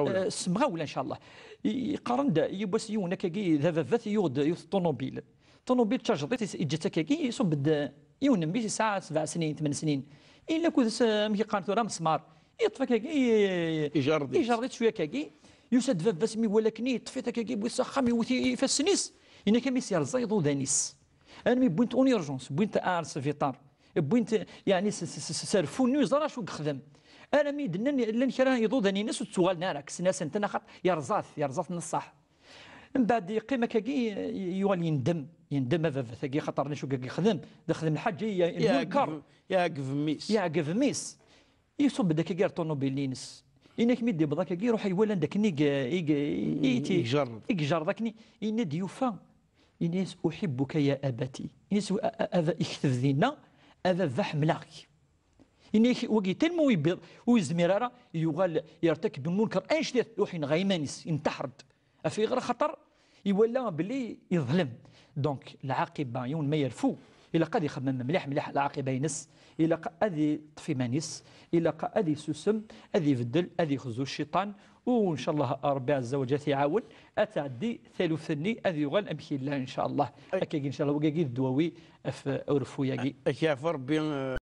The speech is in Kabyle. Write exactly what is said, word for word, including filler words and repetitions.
Eh, s temɣawla, ncallah. I-, qqaren-d yiwwas yiwen akkagi d ababat, yuɣ-d yiwet ṭunubil. Ṭunubil d tajdiṭ, is-, iǧǧa-tt akkagi, iṣubb-d yiwen n mmi-s yesɛa sebɛ snin, tmen snin. Yella akked-s, eh, amek i qqaren tura, amesmar. Yeṭṭef akkagi, eh, ijerreḍ-itt. Ijerreḍ-itt cwiya akkagi. Yusa-d baba-s mi iwala akken, yeṭṭef-it akkagi, yewwi-t s axxam, yewwet i-, ifassen-is. Yenna-k, a mmi-s, yerẓa iḍudan-is. Armi wwin-t en urgence, wwin-t ar sbiṭar. Wwin-t, yeɛni, s, s, s, s rfu-nni, ur yeẓri acu i yexdem. Armi d-nnan llan kra iḍudan-ines ur ttuɣalen ara, kksen-asen-ten, axaṭer yerẓa-t, yerẓa-t neṣṣaḥ. Mbeɛd yeqqim akkagi, yuɣal yendem, yendem a baba-tagi, xaṭer acu i yexdem, d xdem lḥaǧa i, i, iɛeggev, iɛeggev mmi-s. Iɛeggev mmi-s. Iṣubb-d akkagi ar ṭunubil-ines. Inak mi d-yewweḍ akkagi, iruḥ iwala anda akken i, i, i, i, ijerreḍ. I ijerreḍ akken, yenna-d yufa. Yenna-yas, "أحبك يا أبتي." Yenna-yas, "A, a, a, ikteb dinna, a baba, ḥemmleɣ-k." Yenna-yak, wagi, tellement ur yebbi-, ur yezmir ara, yuɣal yertakeb lmunker, annect-a, iruḥ yenɣa iman-is, intaḥer-d. Ɣef ayɣer? Axaṭer iwala belli yeḍlem. Donc, lɛaqiba, yiwen ma yerfu, ilaq ad ixemmem mliḥ, mliḥ lɛaqiba-ines, ilaq ad yeṭṭef iman-is, ilaq ad yessusem, ad ibeddel, ad yexzu cciṭan, u ncallah Rebbi ɛezza wa jal ad t-iɛawen, ad tɛeddi taluft-nni, ad yuɣal amek yella ncallah. Akkagi ncallah, wagagi d ddwawi ɣef ureffu-yagi. Ad k-yeɛfu Rebbi, eh,